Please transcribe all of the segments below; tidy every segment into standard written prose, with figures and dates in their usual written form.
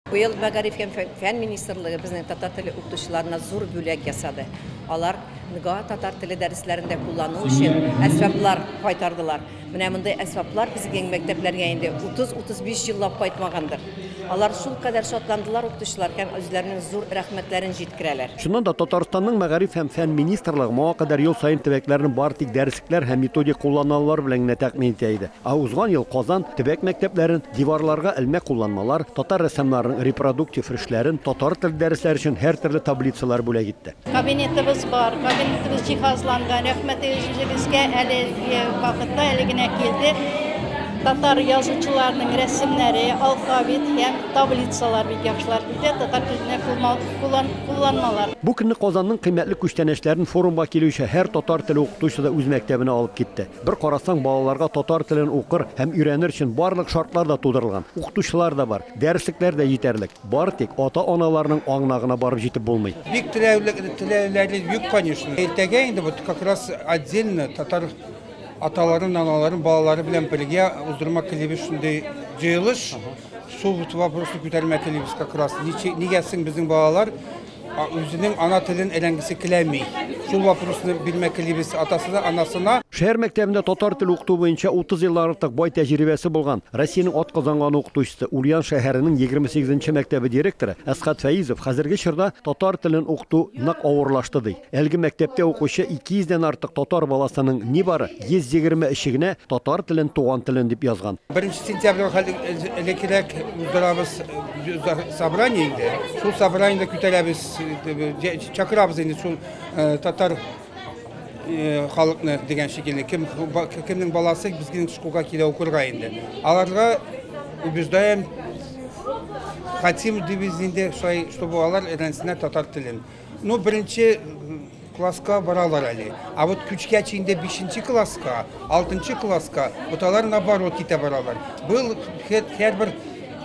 Быел Мәгариф һәм фән министрлыгы безнең татар теле укытучыларына зур бүләк ясады. Алар га татар теле дәресләрендә куллану өчен әсбаплар кайтардылар. Менә мондый әсбаплар безнең мәктәпләргә инде 30-35 еллап кайтмагандыр. Алар шулкадәр шатландылар укытучылар һәм үзләренең зур рәхмәтләрен җиткерәләр. Чыннан да, Татарстанның Мәгариф һәм фән министрлыгы моңа кадәр ел саен төбәкләрне бары тик дәреслекләр һәм методик кулланмалар белән генә тәэмин итә иде. Ә узган ел Казан төбәк мәктәпләрен диварларга элмә кулланмалар, татар рәссамнарының репродуктив эшләрен, татар теле дәресләре өчен һәртөрле таблицалар бүләк итте. Кабинетыбыз бар, кабинетыбыз җиһазланган, рәхмәт үзегезгә, әлеге вакытта әле генә килде. Татар язучыларының рәсемнәре, алфавит һәм таблицалар бик яхшылар килде, татар теленә кулланмалар. Бу көнне Казанның кыйммәтле күчтәнәчләрен форумга килүче һәр татар теле укытучысы да үз мәктәбенә алып китте. Бер карасаң, балаларга татар телен укыр һәм өйрәнер өчен барлык шартлар да тудырылган, укытучылар да бар, дәреслекләр дә җитәрлек. Бары тик ата-аналарның аңына гына барып җитеп булмый. Бик теләүләре юк, конечно. Иртәгә инде вот как раз отдельно татар аталарын, аналарын, балалары белән бергә уздырмак телибез шундый җыелыш. Шул вот вопросны күтәрмәк телибез как раз. Нигә соң безнең балалар үзенең ана телен өйрәнгесе киләми? Шул вопросны бирмәк телибез атасына, анасына. Шәһәр мәктәбендә татар теле укыту буенча 30 елдан артык бай тәҗрибәсе булган Россиянең атказанган укытучысы, Ульян шәһәренең 28 нче мәктәбе директоры Әсхәт Фәизов хәзерге чорда татар телен укыту нык авырлашты, ди. Әлеге мәктәптә укучы 200 дән артык татар баласының нибары 123-е генә татар телен туган телен дип язган. Беренче сентябрьгә хәтле элеккерәк уздырабыз собрание инде. Шул собраниедә күтәрәбез, чакырабыз инде шул татар халыкны дигән шикелле. Кем, кемнең баласы безнең школга килә укырга инде. Аларга убеждаем, хотим дибез инде, шулай, чтобы алар өйрәнсеннәр татар телен. Ну, беренче класска баралар әле. А вот күчкәч инде бишенче класска, алтынчы класска, вот алар наоборот китә баралар. Был һәрбер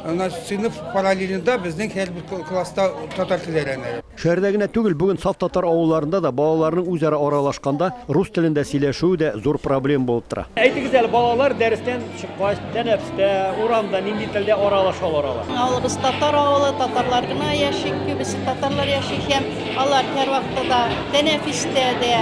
сыйныф параллелендә безнең һәрбер класста татар теле өйрәнә. Шәһәрдә генә түгел, бүген саф татар авылларында да балаларның үзара аралашканда рус телендә сөйләшүе дә зур проблема булып тора. Әйтегез әле, балалар дәрестән чыккач, тәнәфестә, урамда нинди телдә аралашалар алар? Авылыбыз татар авылы, татарлар гына яши, күбесе татарлар яши һәм алар һәрвакытта да тәнәфестә дә,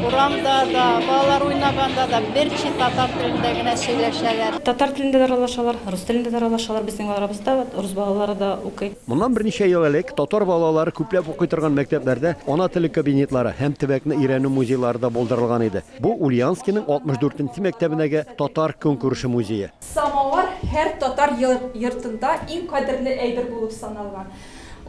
урамда да, балалар уйнаганда да берче татар телендә генә сөйләшәләр. Татар телендә дә аралашалар, рус телендә дә аралашалар. Безнең арабызда рус балалары да укый. Моннан берничә ел элек татар балалары күпләп укый торган мәктәпләрдә ана теле кабинетлары һәм төбәкне өйрәнү музейлары да булдырылган иде. Бу Ульяновскиның 64 нче мәктәбенәге татар көнкүреше музее. Самовар һәр татар йортында иң кадерле әйбер булып саналган.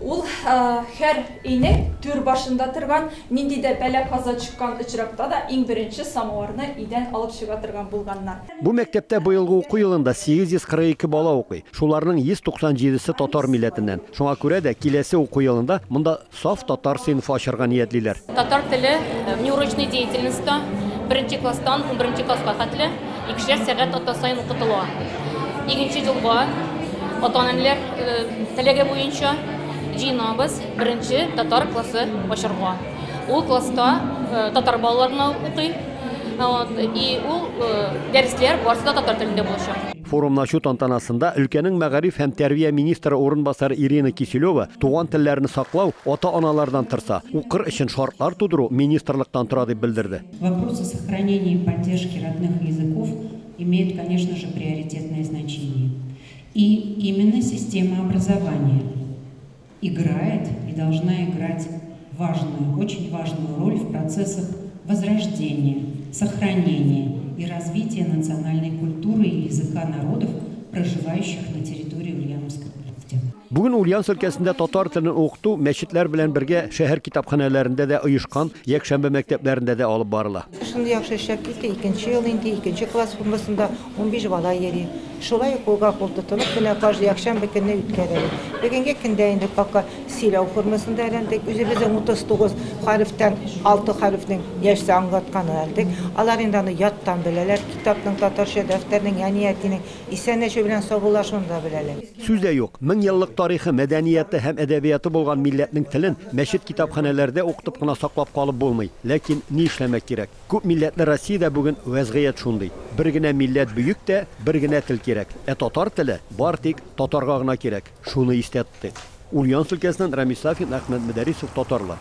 Ул һәр өйнең түр башында торган, нинди дә бәла-каза чыккан очракта да иң беренче самоварны өйдән алып чыга торган булганнар. Бу мәктәптә быелгы уку елында 842 бала укый. Шуларның 197 се татар милләтеннән. Шуңа күрә дә киләсе уку елында монда саф татар сыйныфы ачарга ниятлиләр. Татар теле внеурочный деятельностьта беренче класстан унберенче класска хәтле икешәр сәгать атна саен укытыла. Икенче елга ата-аналар теләге буенча җыенабыз беренче татар классы ачарга. Ул класста татар балалары гына укый. И ул дәресләр барысы да татар телендә булачак. Форумны ачу тантанасында өлкәнең мәгариф һәм тәрбия министры урынбасары Ирина Киселева туган телләрне саклау ата-аналардан торса, укыр өчен шартлар тудыру министрлыктан тора дип белдерде. Вопросы сохранения и поддержки родных языков имеют, конечно же, приоритетное значение. И именно система образования играет и должна играть важную, очень важную роль в процессах возрождения, сохранения и развития национальной культуры и языка народов, проживающих на территории Ульяновской области. Бүген Ульяновск өлкәсендә татар телен укыту мәчетләр белән бергә шәһәр китапханәләрендә дә оешкан якшәмбе мәктәпләрендә дә алып барыла. Шундый яхшы эшләп китте, икенче ел инде, икенче класс формасында 15 бала йөри. Шулай ук кулга кул тотынып, менә каждый якшәмбе көнне үткәрәбез. Бүгенге көндә инде пока сөйләү формасында өйрәндек. Үзебезнең 39 хәрефтән 6 хәрефнең нәрсә аңлатканын әлдек. Алар инде аны яттан беләләр. Китапның татарча дәфтәрнең, әни әтинең исәнләшү белән саубуллашуын да беләләр. Сүз дә юк, мең еллык тарихы, мәдәнияте һәм әдәбияты булган милләтнең телен мәчет китапханәләрдә укытып кына саклап калып булмый. Ләкин ни эшләмәк кирәк? Күп милләтле Россиядә бүген вәзгыять шундый. Бер генә милләт бөек тә, бер генә тел кирәк. кирәк. Ә татар теле бар тик татарга гына кирәк. Шуны истә тотыйк. Ульяновск өлкәсеннән Рамис Сафин, Әхмәт Мөдәррисов, Татарлар.